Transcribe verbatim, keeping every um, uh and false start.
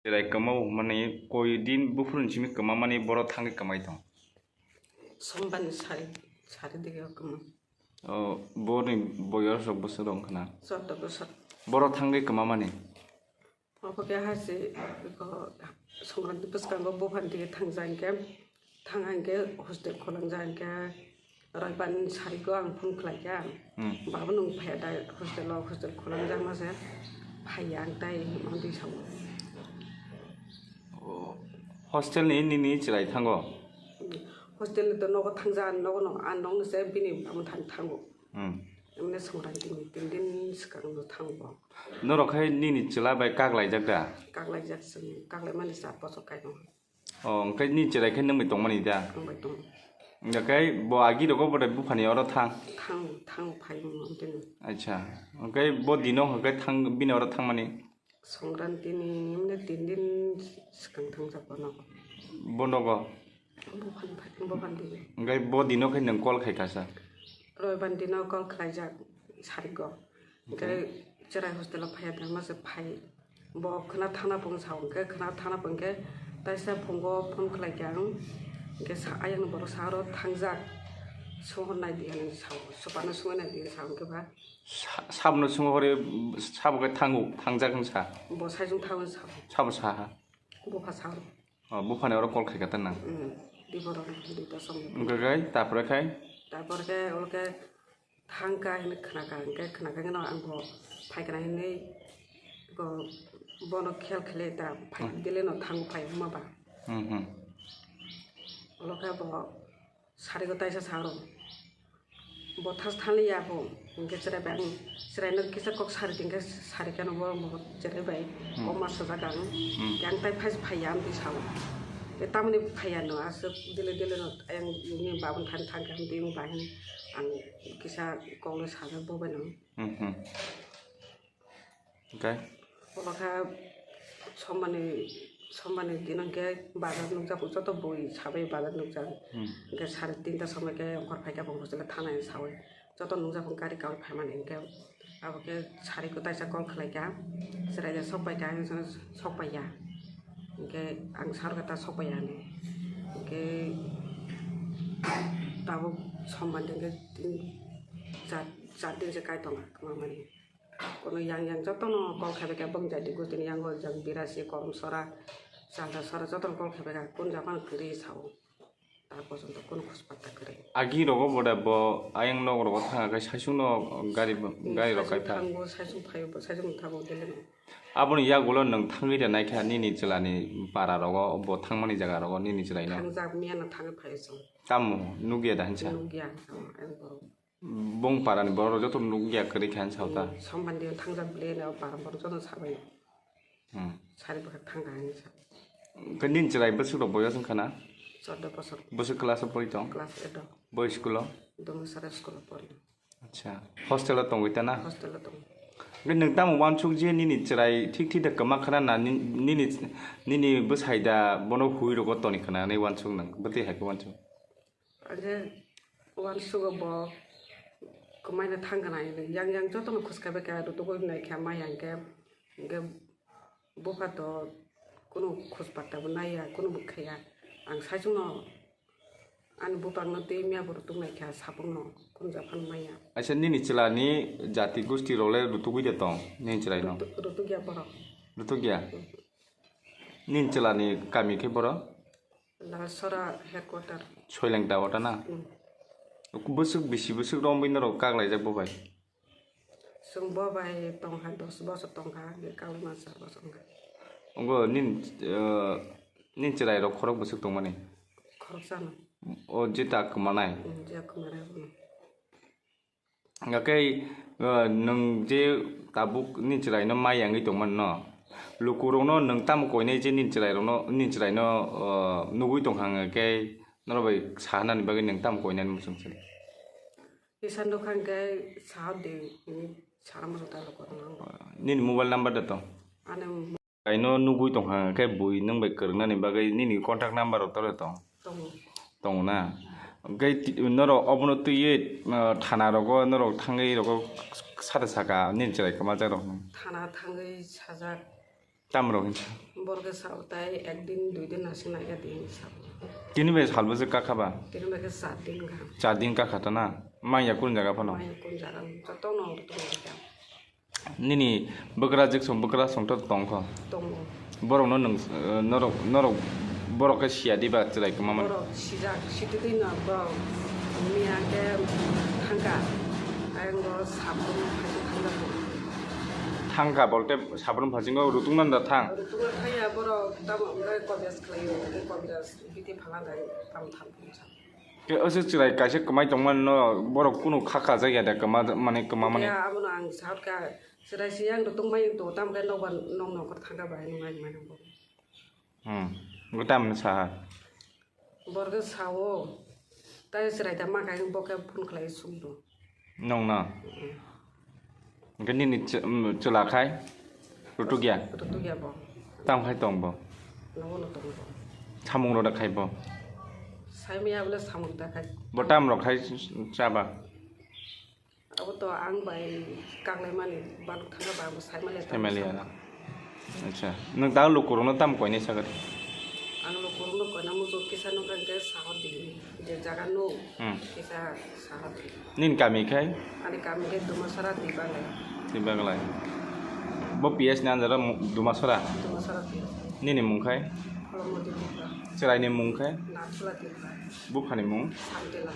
Chwrai kwmao hwnmani koi din buphuruni simi kwmamani boro thangwi kwmai tong? Sombarni sari, sari dige kwma. O, boni boyos rok bwswk rok wngkha na? Chordo bosor. Boro thangwi kwmamani? Obo khe haise, eko, Songkranti bwskango buphani dige thangja hinkhe, thang hinkhe hostel khulangja hinkhe, Roibarni sarigo ang phone khlaikha. Hmm. Baba nwng phaiya da hostel o, hostel khulangjakma se phaiya ang tai hwnwi sao. O, hostel ni nini chwrai thango? Hostel ni to nogo thangja, nogo no, ang nokni se bini baba thani thango. Hmm. Emne Songkranti ni tin din swkang no thango. Norok khai nini chwla bai kak laijak da? Kak laijak chwng, kak laimani char bosor kai no. O, hwnkhe nini chwrai khe nwng bai tongmani da? Nwng bai tongo. Hwnkhe bo agi rogo bo de buphani oro thang? Thang, thang phai mano tini. Acha. Hwnkhe bo dino hwnkhe thang, bini oro thangmani? Songkranti ni emne tin din swkang thangjak bono. Bo nogo? Buphani phai, buphani dige. Hwnkhe bo dino khe nwng call khai kha sa? Roibar dino call khlaijak sarigo. Hwnkhe chwrai hostel o phaiya tangma se phai. Bo khwna thana phung sa hwnkhe, khwna thana phung khe taisa phungo phone khlai khe ang. Hwnkhe sa, ayang borok sa aro thangjak. Sohor nai di hinwi sa, soba no songwi nai di hinwi sa hwnkhe ba. Sa-, sabo no songwi hore, sabo khe thango, thangjak hinwi sa. Bo saichung thango hinwi sa. Sabo sa ha? Bupha sa aro. O, buphani oro call khai kha ta nang? Hmm, di borok di ta song. Hwnkhe khai, tapore khai? Tapore khe, olo khe, thang kha hinwi khna kha, hwnkhe khna kha, hwnkhe no ang bo phai kana hinwi bo, bono khel khele ta phai, hmm, dile no thang phai huma ba. Hmm, hmm. Olo khe bo sarigo taisa sa rw. Bo thas thani ya bo, hwnkhe chwrai bai ang, chwrai no kisa kok sari di hwnkhe sari khe no bo, bo chwrai bai, hmm, kok ma sajak ang. Hmm. Yang tai phai phai ya ang di sa o. Khe tamoni phai ya no, aswk dile dile no, ayang ni babun thani thang khe ang di wng bai hinwi ang kisa kok no sajak bo bai no. Hmm, hmm. Hwnkhe? Olo kha sombarni, sombarni dino hwnkhe bazar nukjak, joto bui sabai bazar nukjak. Hmm. Hwnkhe sari tinta somoi khe ongkhor phaikha bo hostel thana hinwi sawi. Joto nukjak phano gari kaui phaimani hwnkhe abo khe sari kwtaisa call khlaikha. Chwrai de sok paikha, sok paiya. Hwnkhe ang sa rwkha ta sok paiya hinwi. Hwnkhe tabuk sombarni hwnkhe tin, char, char din se kai tongkha kwmamani. Kono yang yang jotono call khaibaikha, bwng jadi gustini yango jang Birasi, Koromsora, Chalda sora jotono call khaibaikha, kun japhano kwrwi sao. Ta pojonto kun khospatta kwrwi. Agi rogo bode bo ayang nok rogo thanga khe saisungno gari, hmm, gari rok saisung kaipha. Thango, saisung phaio, saisung thango deleno. Aboni yagulo nwng thangwi da naikha nini chwlani para rogo, bo thangmani jaga rogo nini chwlaino? Thangjak, miyano thangwi phaio chwng. Tamo nukya da hinsa? Nukya, tamo, ayang borok. Bung parani borok joto nukya kwrwi kha hinwi sao ta? Hmm, sombarni thangjak bwlwi no para borok joto sabai. Hmm. Sari bwkhak thangkha hinwi sa. Khe nini chwrai bwswk rok boyos wngkha na? Chordo bosor. Bwswk class o pori tong? Class eight o. Bo school o? Domasara school o pori. Acha. Hostel o tongwi ta na? Hostel o tongo. Khe nwng tamo uansuk je nini chwrai thik thik da kwma khna na ni-, nini, nini bwsai da bono hui rogo toni khna hinwi uansuk nwng? Bwtwi hai khe uansuk. Ang khe uansugo bo kwmaino thang kana hinwi yang yang jotono khus kaibai kha, rutugwi nai kha mai ang khe, hwnkhe bupha to kunu khus patta bo naiya, kunu bo khaiya. Ang saichungno ani bupangno twi miya bo rutuk nai kha, sapungno kunu japhano maiya. Aisa nini chwlani jati gosti rok le rutugwi de tong nini chwraino? Rutu-, rutugya borok. Rutugya? Nini chwlani kami khe boro? Lalsora headquarter. Soileng ta ota na? Hmm. Bwswk bisi bwswk romwi norok kak laijak bo bai? Chwng bo bai tongkha dos bosor tongkha, hwnkhe kak laima char bosor wngkha. Ongo nini, eh, nini chwrai rok khorok bwswk tongmani? Khoroksa no. O jeta kwmanai? Hmm, je kwmanai bono. Hwnkhe, eh, nwng je tabuk nini chwraino mai yangwi tongmani no, lukurokno nwng tamo koinai je nini chwrairokno, nini chwraino, eh, nugwi tongkha hwnkhe norok bai sahanani bagwi nwng tamo koinani muchung se? Kisa nukha hwnkhe saha di, hinwi sana muchung ta lukurokno. Nini mobile number da tong? Ani Kaino nugwi tongkha khe bui nwng bai kwrwngnani bagwi nini contact number rok tore tong? Tongo. Tongo na? Hwnkhe ti-, norok obono twiwi, ah, thana rogo norok thangwi rogo sata saka nini chwrai kwmajak rok? Thana thangwi sajak, Tamrok hinsa. Borok khe sao tai ek din dui din aswk nai ya din sao. Tini bai salbo je kakha ba? Tini bai khe char din kha. Char din kakha ta na? Manya kun jaga phano? Manya kun jaga joto no tong kha. Nini bwkra jik song bwkra song to tong kho? Tongo. Borok no nwng, eh, norok, norok borok khe siya di ba chwrai kwma mani? Borok sijak, sititwi no borok miya khe thangkha. Ayang bo sabrum phaikhe thangkha. Thangkha bolte sabrum phasingo rutung nan da thang? Rutung thangya borok tamo khe kobjas khlaio, kobjas biti phala dai tam thang thang sa. Ke oso chwrai kaisa kwmai tongmani no borok kunu kha kha jak ya da kwma mani kwma mani. Ya, abono ang sakha chwrai si yang rutung mai to tam khe nokbar nok nokbar thangkha bai nung ai mai nang bo. Hmm. Bo tamni saha. Borok sao, tai chwrai da ma khai bo khe phone khlai sung do. Nong na. Hwnkhe nini ch-, um, chwla khai rutukya? Rutukya bo. Tam khai tong bo? Nogo no tong bo. Samung rok da khai bo? Sai maya bole samung da khai. Bo tam rok khai chaba? Abo to ang bai kanglaimani baluk thangkha ba, abo saimaliya. Saimaliya na? Acha, nwng da lukurokno tamo koinai sakha di? Ang lukurokno koina muchung kisa nukha hwnkhe sahor di, je jaga nuk, hmm, kisa sahor di. Nini kami khai? Ani kami khe Dumasora Tibaglai. Tibaglai. Bo P S ni under o mu-, Dumasora? Dumasora P S. Nini mung khai? Holomodi Tipra. Chwraini mung khai? Nathula Tipra. Buphani mung? Santila.